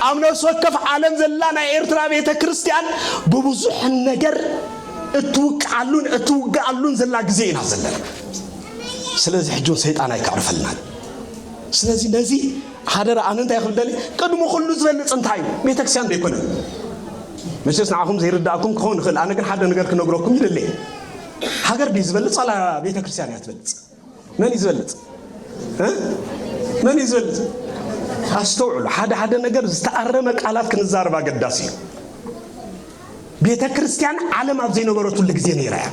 ኣብ ነፍሲ ወከፍ ዓለም ዘላ ናይ ኤርትራ ቤተ ክርስቲያን ብብዙሕ ነገር እትውቅዓሉን እትውግኣሉን ዘላ ግዜ ኢና ዘለና። ስለዚ ሕጂ እውን ሰይጣን ኣይከዕርፈልናን። ስለዚ ነዚ ሓደራ ኣነ እንታይ ክብል ደሊ ቅድሚ ኩሉ ዝበልጽ እንታይ እዩ? ቤተክርስትያን ዶ ኣይኮነን? መቸስ ንዓኹም ዘይርዳእኩም ክኸውን ይኽእል፣ ኣነ ግን ሓደ ነገር ክነግረኩም ይደሊ። ሃገር ድዩ ዝበልጽ ዋላ ቤተክርስትያን እያ ትበልጽ? መን እዩ ዝበልጽ? እ? መን እዩ ዝበልጽ? ኣስተውዕሉ፣ ሓደ ሓደ ነገር ዝተኣረመ ቃላት ክንዛረብ ኣገዳሲ እዩ። ቤተክርስትያን ዓለም ኣብ ዘይነበረትሉ ግዜ ነይራ እያ።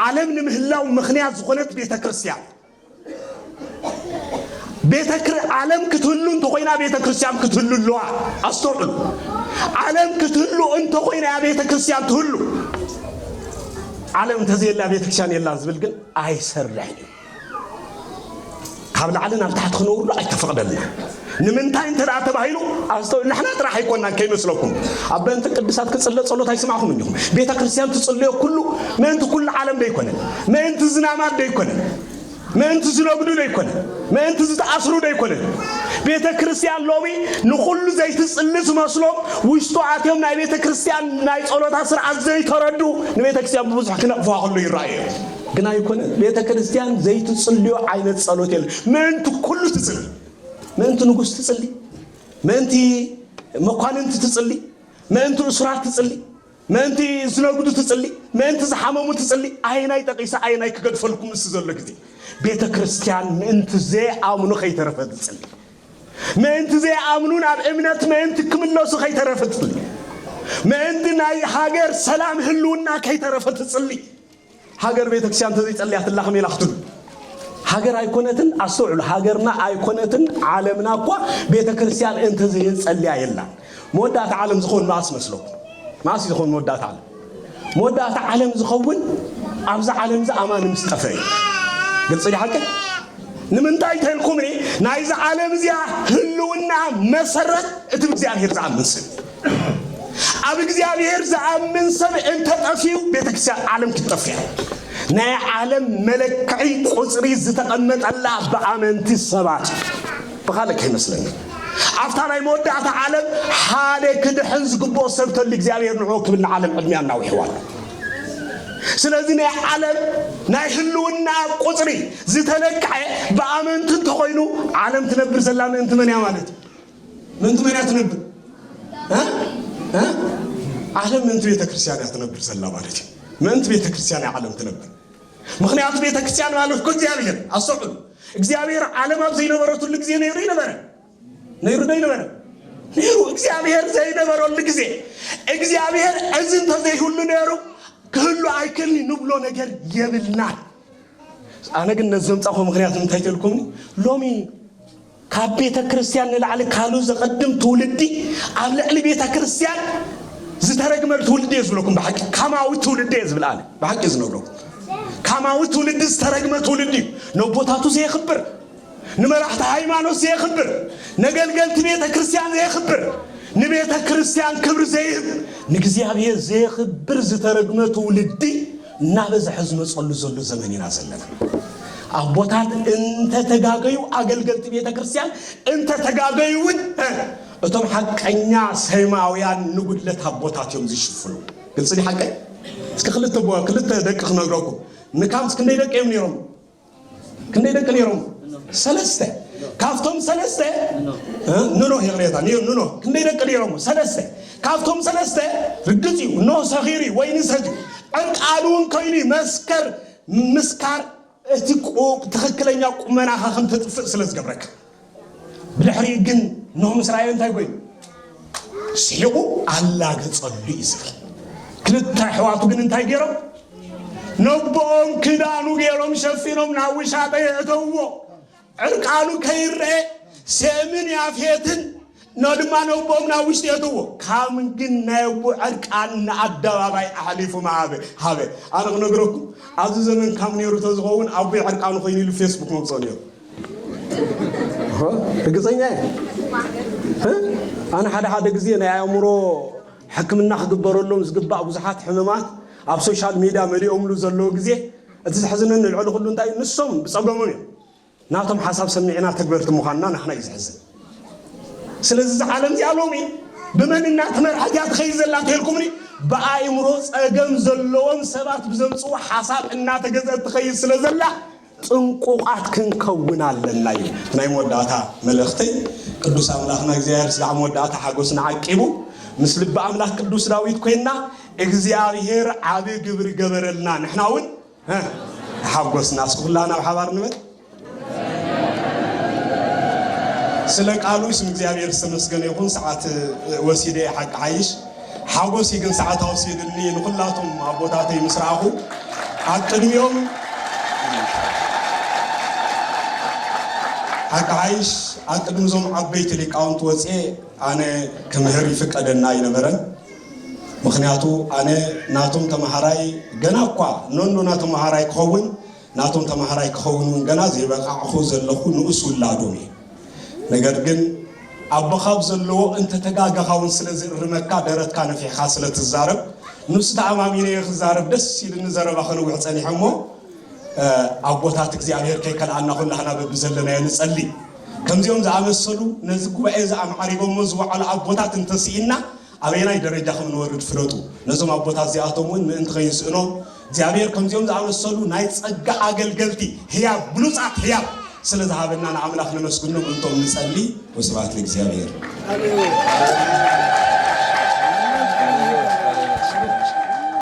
ዓለም ንምህላው ምኽንያት ዝኾነት ቤተክርስትያን ቤተ ክር ዓለም ክትህሉ እንተኾይና ቤተ ክርስቲያን ክትህሉ ኣለዋ። ኣስተውዕሉ። ዓለም ክትህሉ እንተኾይና እያ ቤተ ክርስቲያን ትህሉ። ዓለም እንተዘየላ ቤተ ክርስቲያን የላን ዝብል ግን ኣይሰርሕን እዩ። ካብ ላዕሊ ናብ ታሕቲ ክነውርዶ ኣይተፈቕደልና። ንምንታይ እንተ ደኣ ተባሂሉ፣ ኣስተውዕሉ፣ ንሕና ጥራሕ ኣይኮንናን ከይመስለኩም። ኣብ በእንተ ቅዱሳት ክጽለ ጸሎት ኣይሰማዕኹም እንዲኹም። ቤተ ክርስቲያን ትጽልዮ ኩሉ ምእንቲ ኩሉ ዓለም ዶ ኣይኮነን? ምእንቲ ዝናማት ዶ ኣይኮነን? ምእንቲ ዝነግዱ ዶ ኣይኮነን? ምእንቲ ዝተኣስሩ ዶ ኣይኮነን? ቤተ ክርስቲያን ሎሚ ንኹሉ ዘይትጽሊ ዝመስሎም፣ ውሽጡ ኣትዮም ናይ ቤተ ክርስቲያን ናይ ጸሎታ ስርዓት ዘይተረዱ፣ ንቤተ ክርስቲያን ብብዙሕ ክነቕፍዋ ከሎ ይረኣዩ እዮም። ግን ኣይኮነን። ቤተ ክርስቲያን ዘይትጽልዮ ዓይነት ጸሎት የለን። ምእንቲ ኩሉ ትጽሊ። ምእንቲ ንጉስ ትጽሊ። ምእንቲ መኳንንቲ ትጽሊ። ምእንቲ እሱራት ትጽሊ። ምእንቲ ዝነግዱ ትጽሊ። ምእንቲ ዝሓመሙ ትጽሊ። ኣየናይ ጠቒሰ ኣየናይ ክገድፈልኩም ምስ ዘሎ ግዜ። ቤተ ክርስቲያን ምእንቲ ዘይኣምኑ ከይተረፈ ትጽሊ። ምእንቲ ዘይኣምኑ ናብ እምነት ምእንቲ ክምለሱ ከይተረፈ ትጽሊ። ምእንቲ ናይ ሃገር ሰላም ህልውና ከይተረፈ ትጽሊ። ሃገር ቤተክርስትያን እንተዘይጸልያትላ ከመይ ኢላ ክትህሉ? ሃገር ኣይኮነትን፣ ኣስተውዕሉ፣ ሃገርና ኣይኮነትን፣ ዓለምና እኳ ቤተክርስትያን እንተዘይጸልያ የላን። መወዳእታ ዓለም ዝኸውን መዓስ መስለኩም? መዓስ እዩ ዝኸውን መወዳእታ ዓለም? መወዳእታ ዓለም ዝኸውን ኣብዛ ዓለም እዚ ኣማኒ ምስ ጠፍአ እዩ። ግልጺ ድዩ ሓቂ? ንምንታይ ተልኩምኒ? ናይዚ ዓለም እዚኣ ህልውና መሰረት እቲ ብእግዚኣብሔር ዝኣምን ሰብ። ኣብ እግዚኣብሔር ዝኣምን ሰብ እንተጠፍዩ፣ ቤተክርስትያን ዓለም ክትጠፍያ። ናይ ዓለም መለክዒ ቁጽሪ ዝተቐመጠላ ብኣመንቲ ሰባት። ብኻልእ ከይመስለኒ። ኣብታ ናይ መወዳእታ ዓለም ሓደ ክድሕን ዝግብኦ ሰብ ተሉ እግዚኣብሔር ንዑ ክብል ንዓለም ዕድሚያ እናውሕዋ ኣሎ። ስለዚ ናይ ዓለም ናይ ህልውና ቁጽሪ ዝተለክዐ ብኣመንቲ እንተኾይኑ፣ ዓለም ትነብር ዘላ ምእንቲ መን እያ ማለት እዩ? ምእንቲ መን እያ ትነብር? እ? እ? ዓለም ምእንቲ ቤተ ክርስቲያን እያ ትነብር ዘላ ማለት እዩ። ምእንቲ ቤተ ክርስቲያን እያ ዓለም ትነብር። ምኽንያቱ ቤተ ክርስቲያን ማለት እኮ እግዚኣብሔር፣ ኣስተውዕሉ። እግዚኣብሔር ዓለም ኣብ ዘይነበረትሉ ግዜ ነይሩ ይነበረ? ነይሩ ዶ ይነበረ? ነይሩ። እግዚኣብሔር ዘይነበረሉ ግዜ፣ እግዚኣብሔር እዚ እንተዘይህሉ ነይሩ ክህሉ ኣይክእልን እዩ ንብሎ ነገር የብልናን። ኣነ ግን ነዚ ዘምጻእኩ ምኽንያት እንታይ ተልኩምኒ? ሎሚ ካብ ቤተ ክርስቲያን ንላዕሊ ካልኡ ዘቐድም ትውልዲ፣ ኣብ ልዕሊ ቤተ ክርስቲያን ዝተረግመ ትውልዲ እየ ዝብለኩም። ብሓቂ ካማዊ ትውልዲ እየ ዝብል ኣነ። ብሓቂ እየ ዝነግረኩም። ካማዊ ትውልዲ ዝተረግመ ትውልዲ እዩ። ነቦታቱ ዘየኽብር፣ ንመራሕቲ ሃይማኖት ዘየኽብር፣ ነገልገልቲ ቤተ ክርስቲያን ዘየኽብር፣ ንቤተ ክርስቲያን ክብሪ ዘይህብ፣ ንእግዚኣብሔር ዘየኽብር ዝተረግመ ትውልዲ እናበዝሐ ዝመጸሉ ዘሎ ዘመን ኢና ዘለና። ኣቦታት እንተተጋገዩ፣ ኣገልገልቲ ቤተ ክርስቲያን እንተተጋገዩ እውን፣ እ፣ እቶም ሓቀኛ ሰማውያን ንጉድለት ኣቦታት እዮም ዝሽፍኑ። ግልፂ ድዩ ሓቀይ? እስኪ ክልተ ቦ-፣ ክልተ ደቂ ክነግረኩም። ንካምስ ክንደይ ደቂ እዮም ነይሮም? ክንደይ ደቂ ነይሮም? ሰለስተ። ካብቶም ሰለስተ፣ እ፣ ንኖህ ይቕሬታ፣ ኒ-፣ ንኖህ ክንደይ ደቂ ነይሮም? ሰለስተ። ካብቶም ሰለስተ ርግጽ እዩ፣ ኖህ ሰኺሩ እዩ፣ ወይኒ ሰትዩ። ዕርቃኑ እውን ኮይኑ እዩ፣ መስከር፣ ምስካር እቲ ቁ-፣ ትኽክለኛ ቁመናኻ ከም ተጥፍእ ስለ ዝገብረካ። ብድሕሪኡ ግን ኖህ ምስ ረኣዮ እንታይ ኮይኑ? ስሒቑ ኣላገጸሉ እዩ ዝብል። ክልተ ኣሕዋቱ ግን እንታይ ገይሮም? ነቦኦም ክዳኑ ገይሮም ሸፊኖም ናብ ውሻጠ የእተውዎ። ዕርቃኑ ከይረአ ሴምን ያፌትን ኖ ድማ ነቦኦም ናብ ውሽጢ የእትውዎ። ካም ግን ናይ ኣቦ ዕርቃን ንኣደባባይ ኣሕሊፉ መሃበ፣ ሃበ። ኣነ ክነግረኩም፣ ኣብዚ ዘመን ካም ነይሩ ተዝኸውን ኣቦይ ዕርቃኑ ኮይኑ ኢሉ ፌስቡክ መምፅኦ ነይሩ። ርግጸኛ እየ። እ? ኣነ ሓደ ሓደ ግዜ ናይ ኣእምሮ ሕክምና ክግበረሎም ዝግባእ ብዙሓት ሕመማት ኣብ ሶሻል ሚድያ መሊኦምሉ ዘለዉ ግዜ፣ እቲ ዘሕዝነኒ ልዕሊ ኩሉ እንታይ እዩ? ንሶም ብጸገሞም እዮም። ናቶም ሓሳብ ሰሚዕና ተግበርቲ ምዃንና ናሕና እዩ ዘሕዝን። ስለዚ እዛ ዓለም እዚኣ ሎሚ ብመን እናተመርሐት እያ ትኸይድ ዘላ ተልኩምኒ? ብኣእምሮ ጸገም ዘለዎም ሰባት ብዘምጽኡ ሓሳብ እናተገዝአት ትኸይድ ስለ ዘላ ጥንቁቓት ክንከውን ኣለና እዩ ናይ መወዳእታ መልእኽተይ። ቅዱስ ኣምላኽና እግዚኣብሔር ስለ መወዳእታ ሓጎስና ዓቂቡ ምስ ልቢ ኣምላኽ ቅዱስ ዳዊት ኮይንና እግዚኣብሔር ዓቢ ግብሪ ገበረልና፣ ንሕና እውን እ፣ ተሓጎስና። እስኪ ኩላና ብሓባር ንበል። ስለ ቃሉ ስም እግዚኣብሔር ዝተመስገነ ይኹን። ሰዓት፣ እ፣ ወሲደ ሓቂ ሓይሽ ሓጎስ እዩ ግን ሰዓት ኣወሲድኒ ንኹላቶም ኣቦታተይ ምስ ረኣኹ ኣብ ቅድሚኦም ሓቂ ሓይሽ ኣብ ቅድሚ እዞም ዓበይቲ ሊቃውንቲ ወፅኤ ኣነ ክምህር ይፍቀደና ኣይነበረን። ምኽንያቱ ኣነ ናቶም ተምሃራይ ገና እኳ ኖኖና ተምሃራይ ክኸውን ናቶም ተማሃራይ ክኸውን እውን ገና ዘይበቃዕኹ ዘለኹ ንኡስ ውላዶም እየ። ነገር ግን ኣቦኻ ኣብ ዘለዎ እንተተጋገኻ እውን ስለ ዝእርመካ፣ ደረትካ ነፊሕካ ስለ ትዛረብ፣ ንሱ ተኣማሚነ እየ ክዛረብ፣ ደስ ኢሉኒ ዘረባ ክንውሕ ጸኒሐ እሞ፣ ኣቦታት እግዚኣብሔር ከይከልኣና ኩላህና በብዘለናዮ ንጸሊ። ከምዚኦም ዝኣመሰሉ ነዚ ጉባኤ እዚ ኣማዕሪጎሞ ዝወዓሉ ኣቦታት እንተስኢና ኣበየናይ ደረጃ ከም ንወርድ ፍለጡ። ነዞም ኣቦታት እዚኣቶም እውን ምእንቲ ከይንስእኖም እግዚኣብሔር ከምዚኦም ዝኣመሰሉ ናይ ጸጋ ኣገልገልቲ ህያብ ብሉጻት ህያብ ስለ ዝሃበና ንኣምላኽ ነመስግኖም እንቶም ንጸሊ። ወስብሐት ለእግዚኣብሔር።